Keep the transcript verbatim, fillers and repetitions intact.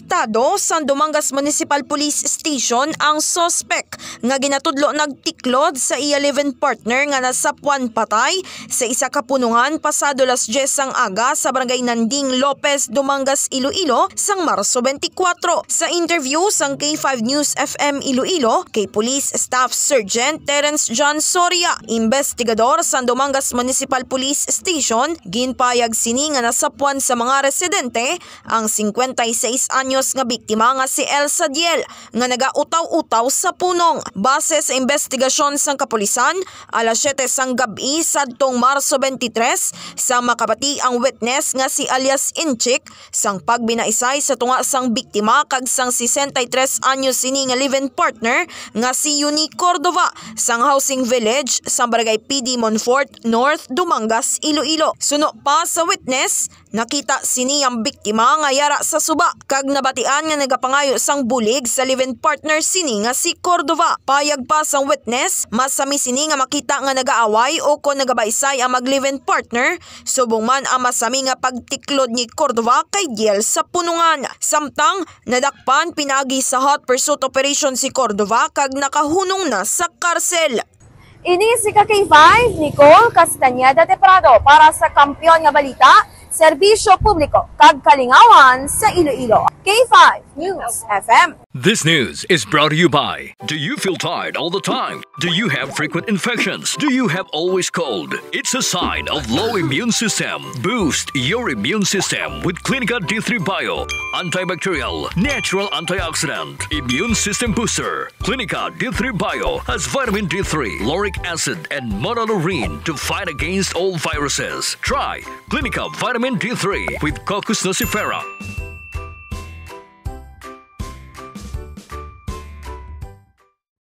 Tado sang Dumangas Municipal Police Station ang suspek nga ginatudlo nagtiklod sa iya live-in partner nga nasapwan patay sa isa ka punungan pasado las diyes sang aga sa Barangay Nanding Lopez, Dumangas, Iloilo, sang Marso twenty-four. Sa interview sang K five News F M Iloilo kay Police Staff Sergeant Terence John Soria, investigador sang Dumangas Municipal Police Station, ginpayag sini nga nasapwan sa mga residente ang cincuenta y seis anyos nga biktima nga si Elsa Diel nga nagautaw-utaw sa punong. Base sa investigasyon sang kapulisan, alas siyete sang gab-i sadtong Marso twenty-three, sang makabati ang witness nga si alias Inchik sang pagbinaisay sa tunga sang biktima kag sang sesenta y tres anyos sini nga live-in partner nga si Yuni Cordova sang Housing Village sang Barangay P D Monfort North, Dumangas, Iloilo. Suno pa sa witness, nakita sini ang biktima nga yara sa suba kag nabatian nga nagapangayo sang bulig sa live-in partner sini nga si Cordova. Payag pa sang witness, masami sini nga makita nga nagaaway o kon nagabaisay ang mag-live-in partner, subong man ang masami nga pagtiklod ni Cordova kay Diel sa punungan. Samtang nadakpan pinaagi sa hot pursuit operation si Cordova kag nakahunong na sa karsel. Ini si ka K five, Nicole Castañeda de Prado para sa Kampiyon nga Balita, Serbisyo Publiko kag Kalingawan sa Iloilo. K five News F M. This news is brought to you by. Do you feel tired all the time? Do you have frequent infections? Do you have always cold? It's a sign of low immune system. Boost your immune system with Clinica D three Bio. Antibacterial, natural antioxidant, immune system booster. Clinica D three Bio has vitamin D three, lauric acid, and monolaurin to fight against all viruses. Try Clinica Vitamin D three with Cocos nucifera.